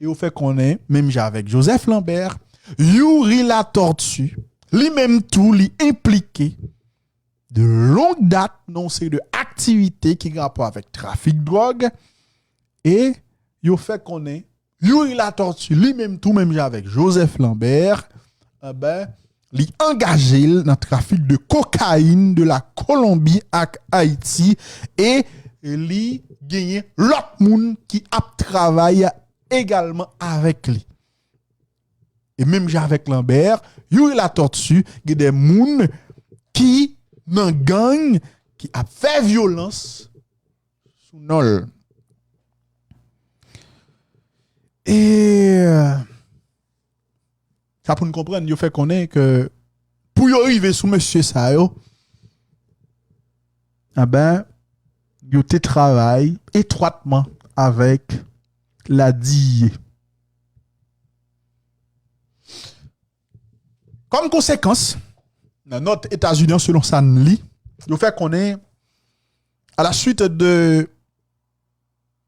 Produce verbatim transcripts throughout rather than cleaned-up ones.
E yo fè konnen, menm jan avèk Joseph Lambert, Youri Latortue, li menm tou, li enplike de long dat nan yon seri de aktivite ki gen rapò avèk trafik dwòg. E yo fè konnen Youri Latortue, li menm tou, menm jan avèk Joseph Lambert, enben, li angaje l nan trafik de kokayin de la Kolonbi ak Ayiti, e li genyen lòt moun ki ap travay egalman avèk li. E menm jan avèk Lambert, Youri Latortue, gen de moun ki nan gang ki ap fè vyolans sou non l. E sa pou n konprann, yo fè konnen ke pou yo rive sou mesye sa yo, enben, yo te travay etwatman avèk la DEA. Kòm konsekans, nan nòt Etazini an, selon sa n li, yo fè konnen, à la suite de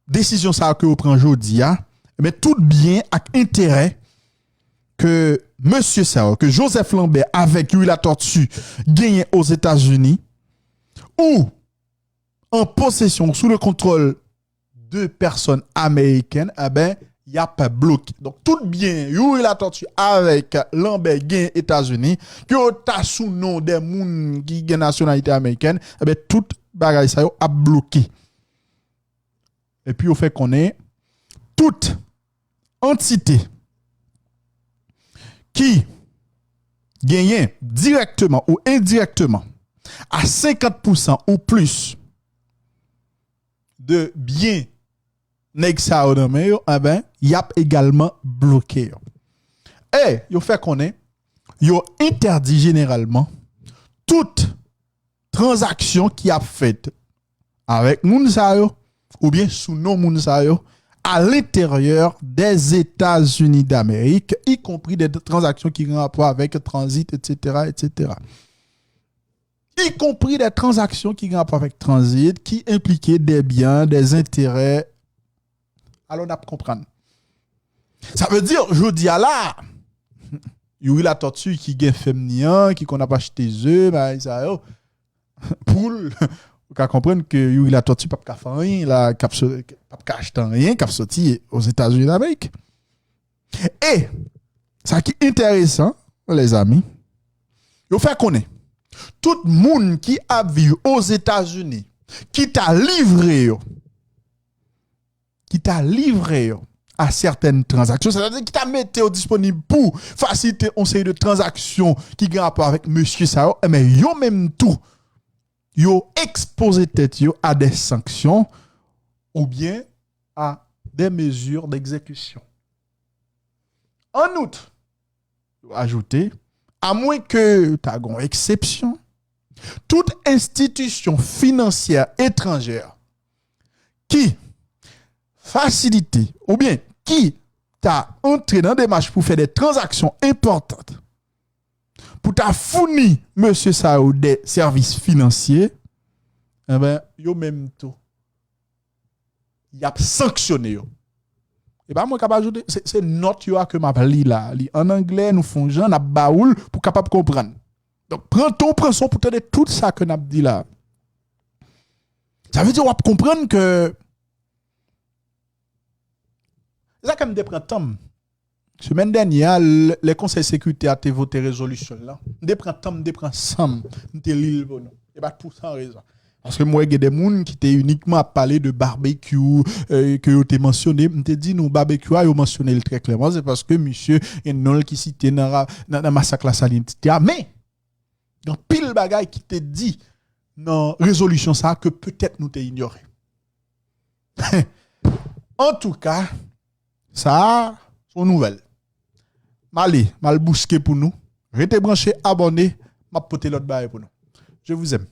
desizyon sa a ke yo pran jodi a, men tout byen ak enterè ke mesye sa yo, ke Joseph Lambert avèk Youri Latortue genyen Ozetazini, ou an posesyon, sou le contrôle de pèsòn amerikèn, enben, y ap bloke. Donk, tout byen Youri Latortue avèk Lambert gen Etazini, ke yo ta sou non de moun ki gen nasyonalite amerikèn, enben, tout bagay sa yo ap bloke. Epi yo fè konnen tout antite ki genyen dirèkteman ou endirèkteman a senkant pousan ou plis de byen nèg sa yo nan men yo, enben, y ap egalman bloke yo. E yo fè konnen yo entèdi jeneralman tout tranzaksyon ki ap fèt avèk moun sa yo, oubyen sou non moun sa yo, à l'intérieur des États-Unis d'Amérique, y compris des transactions ki gen rapò avèk tranzit, et cetera, et cetera. Y compris des transactions ki gen rapò avèk tranzit, ki enplike de byen, de enterè. Alò, n ap konprann. Sa vle di, jodi a la, Youri Latortue ki gen fèm ni an, ki konn ap achte ze, bagay sa yo, poul, ou ka konprann ke Youri Latortue p ap ka fè anyen la, k ap so-, p ap ka achte anyen k ap soti Ozetazini Damerik. E sa ki enteresan, lèzami, yo fè konnen tout moun ki ap viv Ozetazini ki ta livre yo, ki ta livre yo a sètèn tranzaksyon, sètadi ki ta mete yo disponib pou fasilite yon seri de tranzaksyon ki gen rapò avèk mesye sa yo, enben, yo menm tou, yo ekspoze tèt yo a de sanksyon oubyen a de mezi d'egzekisyon. An out, yo ajoute, amwenke ta gen yon eksepsyon, tout enstitisyon finansyè etranjè ki fasilite oubyen ki ta antre nan demach pou fè de tranzaksyon enpòtan pou ta founi mesye sa yo de sèvis finansye, enben, yo menm tou, y ap sanksyone yo. E pa mwen k ap ajoute, se, se nòt yo a ke m ap li la. Li ann anglè, nou fè yon jan, n ap ba ou l pou w kapab konprann. Donk, pran tan w pran san w pou tande tout sa ke n ap di la. Sa vle di w ap konprann ke, se sa ke m te pran tan m. Semèn dènyè a, lè, lè Konsèy Sekirite a te vote rezolisyon l lan, m te pran tan m, m te pran san m, m te li l pou nou. E pa pou san rezon. Paske m wè gen de moun ki te inikman ap pale de babekyou, eh, ke yo te mansyone. M te di nou, babekyou a, yo mansyone l trè klèman. Se paske misye gen non l ki site nan ra-, nan, nan masak La Salinite a. Men, gen anpil bagay ki te di nan rezolisyon sa a ke petèt nou te inyore. Antouka, sa a, se yon nouvèl. M ale, m al bouske pou nou. Rete branche, abòne, m ap pote lòt bagay pou nou. Je vous aime.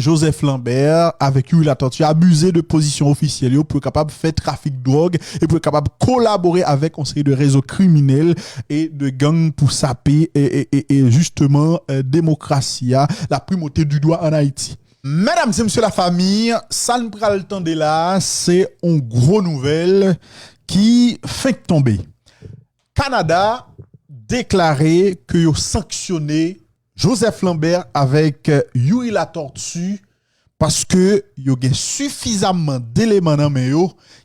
Joseph Lambert avèk Youri Latortue abize de pozisyon ofisyèl yo pou yo kapab fè trafik dwòg e pou yo kapab kolabore avèk yon seri de rezo kriminèl e de gang pou sape e, e, e, e jisteman, eh, demokrasi a, la primauté du droit en Haïti. Medam e mesye lafanmi, sa n pral tande la a, se yon gwo nouvèl ki fenk tonbe. Kanada deklare ke yo sanksyone Joseph Lambert avèk Youri Latortue paske yo gen sifizamman deleman nan men yo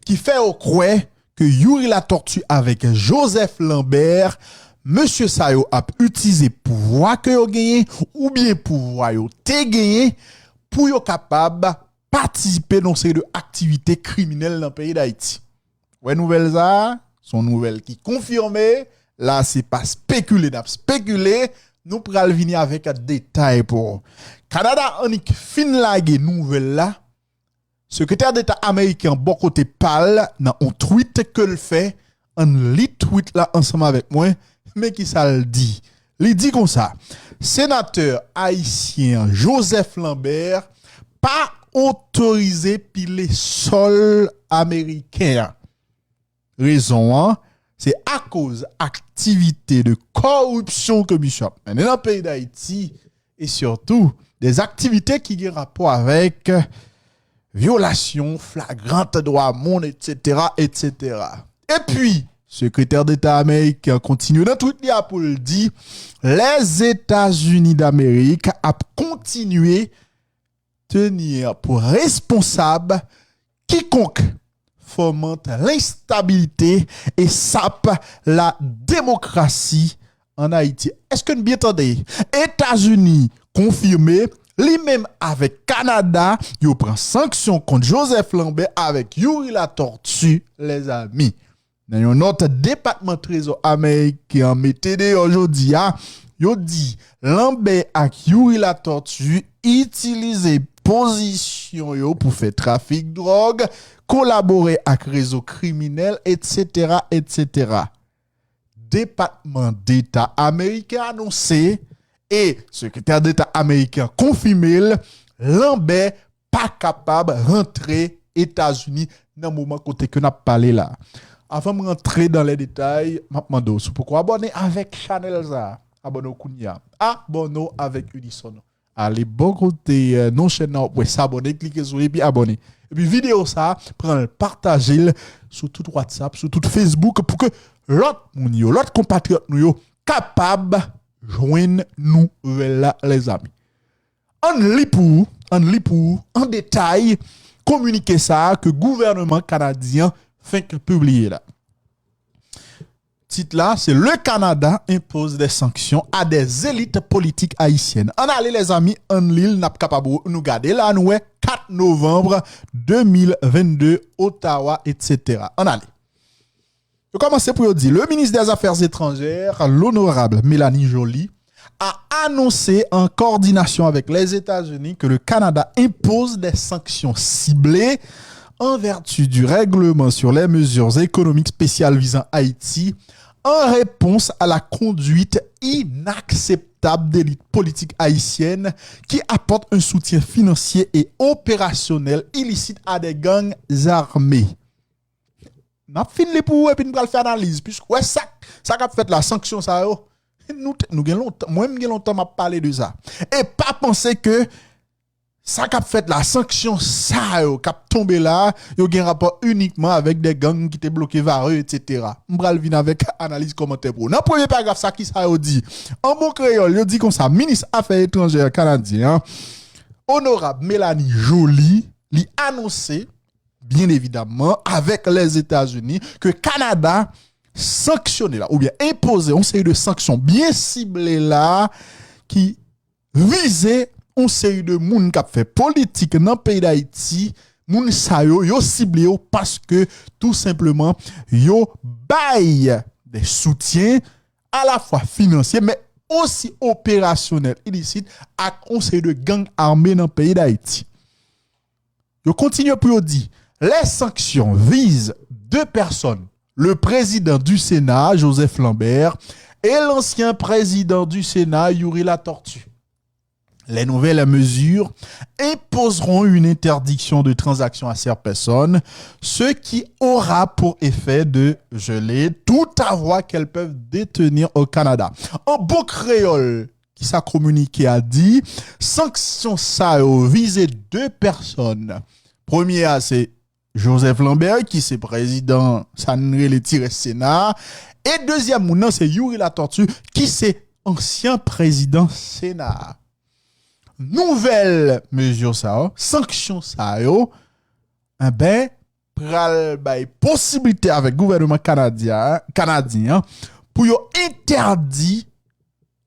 ki fè yo kwè ke Youri Latortue avèk Joseph Lambert, mesye sa yo ap itilize pouvwa ke yo genyen oubyen pouvwa yo te genyen pou yo kapab patisipe nan yon seri de aktivite kriminèl nan peyi Dayiti. Wè nouvèl sa a, se yon nouvèl ki konfime. La, se pa spekile n ap spekile. Nou pral vini avèk detay pou ou. Kanada annik fin lage nouvèl la. Sekretè Deta ameriken an bò kote pa l nan yon tweet ke l fè. Ann li tweet la ansanm avèk mwen. Men ki sa l di. Li di konsa, senatè ayisyen an Joseph Lambert pa otorize pile sòl ameriken an. Rezon an, se akoz aktivite de kòripsyon ke misye ap mennen nan peyi Dayiti e sitou de aktivite ki gen rapò avèk vyolasyon flagrant dwa moun, etsetera, etsetera. Epi, sekretè deta ameriken an kontinye nan tweet li a pou l di, Lèzetazini Damerik ap kontinye tenir pou responsab kikonk fomante l'instabilité et sape la démocratie en Haïti. Èske n byen tande? Etazini konfime li menm avèk Kanada, yo pran sanksyon kont Joseph Lambert avèk Youri Latortue, lèzami. Nan yon nòt Depatman Trezò ameriken an mete deyò jodi a, yo di Lambert ak Youri Latortue itilize pozisyon yo pou fè trafik dwòg, kolabore ak rezo kriminèl, etsetera, etsetera. Depatman Deta ameriken anonse, e Sekretè Deta ameriken an konfime l, Lambert pa kapab rantre Etazini nan moman kote ke n ap pale la. Avan m rantre dan lè detay, m ap mande w si w poko abòne avèk chanèl sa a, abòne w kounye a. Abòne w avèk Unison. Ale bò kote, eh, non chèn nan, w ap wè s'abonner, klike sou li epi abòne. Epi videyo sa a, pran l, pataje l sou tout WhatsApp, sou tout Facebook, pou ke lòt moun yo, lòt konpatriyòt nou yo, kapab jwenn nouvèl la, lèzami. Ann li pou ou, ann li pou ou, an detay, kominike sa a ke gouvènman kanadyen an fenk pibliye la. Tit la, se Le Canada impose des sanctions à des élites politiques haïtiennes. Ann ale, lèzami, ann li l, n ap kapab nou gade la, nou wè kat novanm de mil vennde, Ottawa, etsetera. Ann ale. Yo kòmanse pou yo di, le ministre des Affaires étrangères, l'honorable Mélanie Joly, a annoncé en coordination avec les États-Unis que le Canada impose des sanctions ciblées en vertu du règlement sur les mesures économiques spéciales visant Haïti en réponse à la conduite inacceptable d'élites politiques haïtiennes qui apportent un soutien financier et opérationnel illicite à des gangs armés. N ap fin li pou ou epi n pral fè analiz. Piske wè sa, sa k ap fèt la, sanksyon sa yo, nou, te- nou gen lontan, mwen m gen lontan m ap pale de sa. E pa panse ke sa k ap fèt la, sanksyon sa yo k ap tonbe la, yo gen rapò inikman avèk de gang ki te bloke Varreux, etsetera. M pral vin avèk analiz kòmantè pou ou. Nan premye paragraf sa, ki sa yo di? An bon kreyòl, yo di konsa, minis afè etranjè kanadyen an, onorab Mélanie Joly, li anonse, byen evidamman, avèk Lèzetazini, ke Kanada sanksyone la, oubyen enpoze yon seri de sanksyon byen sible la, ki vize yon seri de moun k ap fè politik nan peyi Dayiti. Moun sa yo, yo sible yo paske tou senpleman, yo bay de soutyen alafwa finansye, men osi operasyonèl ilisit ak yon seri de gang ame nan peyi Dayiti. Yo kontinye pou yo di, les sanctions visent deux personnes, le président du Sénat, Joseph Lambert, et l'ancien président du Sénat, Youri Latortue. Les nouvelles mesures imposeront une interdiction de transaction à ces personnes, ce qui aura pour effet de geler tout avoir qu'elles peuvent détenir au Canada. An bon kreyòl, ki sa kominike a di, sanksyon sa yo vize de pèsòn. Premye a se Joseph Lambert, ki se prezidan, sa n rele ti rès Sena a, e dezyèm moun nan, se Youri Latortue, ki se ansyen prezidan Sena a. Nouvèl mezi sa yo, sanksyon sa yo, enben, pral bay posiblite avèk gouvènman kanadyen, kanadyen an, pou yo entèdi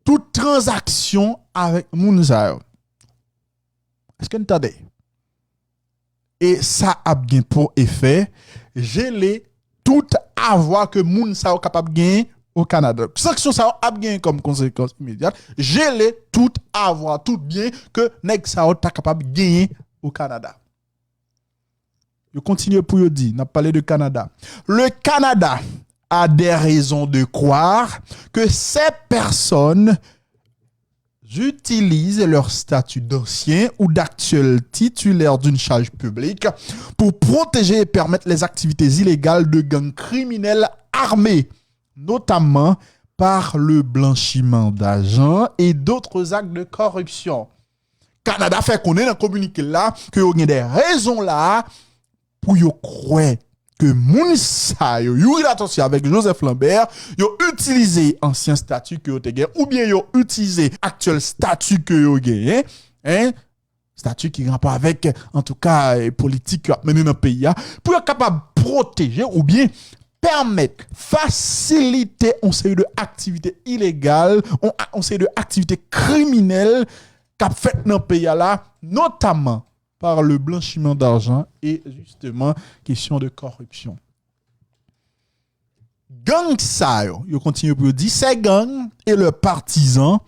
tout tranzaksyon avèk moun sa yo. Èske n tande? E sa ap gen pou efè jele tout avwa ke moun sa yo kapab genyen o Kanada. Sanksyon sa yo ap genyen kòm konsekans imedyat, jele tout avwa, tout byen ke nèg sa yo ta kapab genyen o Kanada. Yo kontinye pou yo di, n ap pale de Kanada. Le Canada a des raisons de croire que ces personnes utilisent leur statut d'ancien ou d'actuel titulaire d'une charge publique pour protéger et permettre les activités illégales de gangs criminels armés, notamment par le blanchiment d'argent et d'autres actes de corruption. Kanada fè konnen nan kominike l la ke yo gen de rezon la pou yo kwè ke moun sa yo, Youri Latortue avèk Joseph Lambert, yo itilize ansyen stati ke yo te gen, oubyen yo itilize aktyèl stati ke yo genyen, en, stati ki gen rapò avèk, antouka, eh, politik yo ap mennen nan peyi a, pou yo kapab pwoteje oubyen pèmèt, fasilite yon seri de aktivite ilegal, yon, yon seri de aktivite kriminèl k ap fèt nan peyi a la, notamment par le blanchiment d'argent et justement question de corruption. Gang sa yo, yo kontinye pou yo di, ces gangs et leurs partisans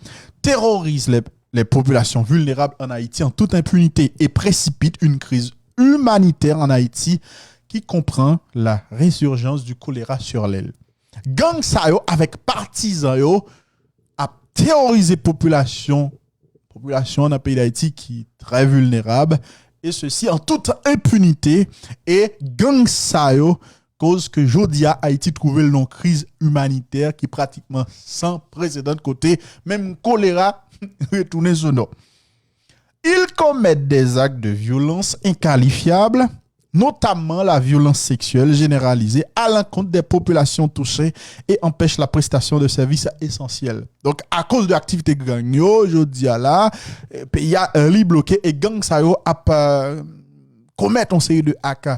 terrorisent les, les populations vulnérables en Haïti en toute impunité et précipitent une crise humanitaire en Haïti qui comprend la résurgence du choléra sur l'île. Gang sa yo avèk patizan yo ap teworize popilasyon, popilasyon nan peyi Dayiti ki trè vilnerab, e sesi an tout enpinite, e gang sa yo koz ke jodi a Ayiti twouve l nan yon kriz imanitè ki pratikman san presedan, kote menm kolera retounen sou nou. Ils commettent des actes de violence inqualifiables, notamment la violence sexuelle généralisée à l'encontre des populations touchées et empêchent la prestation de services essentiels. Donk, akoz de aktivite gang yo, jodi a la, eh, peyi a, eh, li bloke e gang sa yo ap, eh, komèt yon seri de ak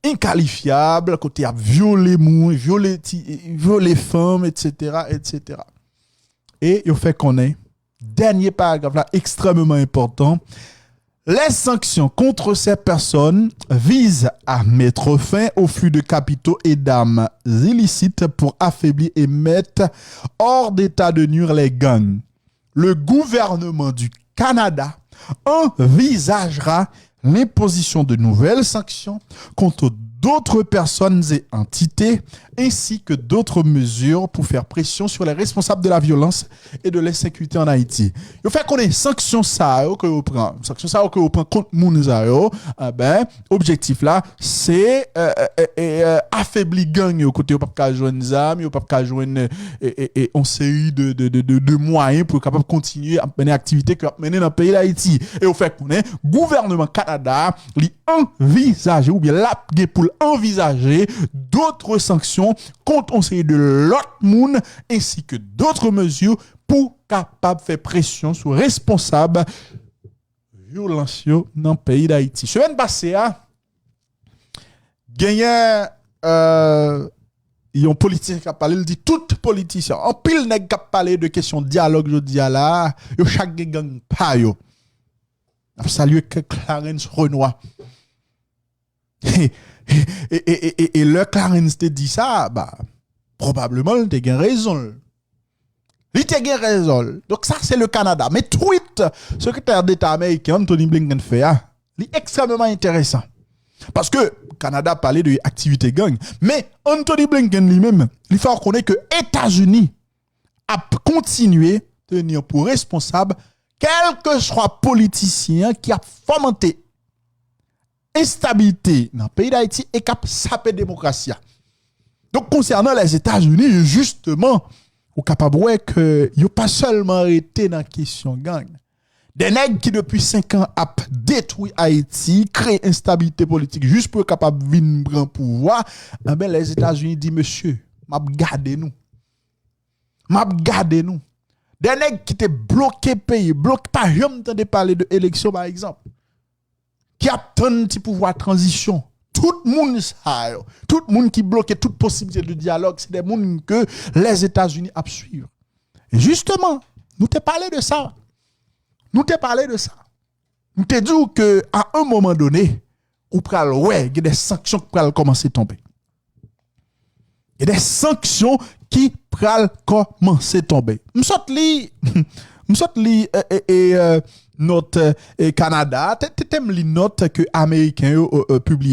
enkalifyab, kote y ap vyole moun, vyole ti, vyole fanm, et cetera, et cetera. E yo fè konnen, dènye paragraf la ekstrèmeman enpòtan, les sanctions contre ces personnes visent à mettre fin au flux de capitaux et d'armes illicites pour affaiblir et mettre hors d'état de nuire les gangs. Le gouvernement du Canada envisagera l'imposition de nouvelles sanctions contre d'autres personnes et entités, ainsi que d'autres mesures pour faire pression sur les responsables de la violence et de l'insécurité en Haïti. Yo fè konnen sanksyon sa yo ke yo pran, sanksyon sa yo ke yo pran kont moun sa yo, eh ben, objektif la, se, eh, eh, eh, eh, afebli gang yo, kote yo p ap ka jwenn zam, yo p ap ka jwenn, eh, eh, eh, eh, yon seri de, de, de, de, de mwayen pou yo kapab kontinye ap mennen aktivite ke yo ap mennen nan peyi Dayiti. E yo fè konnen gouvènman Kanada a, li anvizaje oubyen l ap gen pou l anvizaje dòt sanksyon kont yon seri de lòt moun, ensi ke dòt mezi pou kapab fè presyon sou responsab vyolans yo nan peyi Dayiti. Semèn pase a, genyen, euh, yon politisyen k ap pale, l di tout politisyen, anpil nèg k ap pale de kesyon dyalòg jodi a la, yo chak gen gang pa yo. N ap salye K-, Clarens Renois. E, e, e, e, e lè Clarens te di sa, ba, pwobableman l te gen rezon l. Li te gen rezon l. Donk sa se le Canada. Men tweet sekretè deta ameriken Anthony Blinken fè a, li ekstrèmeman enteresan. Paske Kanada pale de aktivite gang. Men Anthony Blinken li menm, li fè w konnen ke Etazini ap kontinye teni pou responsab kèlkeswa politisyen ki ap fomante enstabilite nan peyi Dayiti e k ap sape demokrasi a. Donk, konsènan Lèzetazini, jisteman, ou kapab wè ke yo pa sèlman rete nan kesyon gang. De nèg ki depi senk an ap detwi Ayiti, kreye enstabilite politik jis pou yo kapab vin pran pouvwa, enben Lèzetazini di, mesye, m ap gade nou. M ap gade nou. De nèg ki te bloke peyi, bloke, pa janm tande pale de eleksyon, pa egzanp. Ki ap tann ti pouvwa tranzisyon. Tout moun sa yo, tout moun ki bloke tout posiblite de dyalòg, se de moun ke Lèzetazini ap swiv. E jisteman, nou te pale de sa. Nou te pale de sa. Nou te di w ke a un moman done, ou pral wè gen de sanksyon ki pral kòmanse tonbe. Gen de sanksyon ki pral kòmanse tonbe. M sot li, m sot li e, e, e, e, nòt e, Kanada, te, te, te m li nòt ke Ameriken yo e, e, pibliye.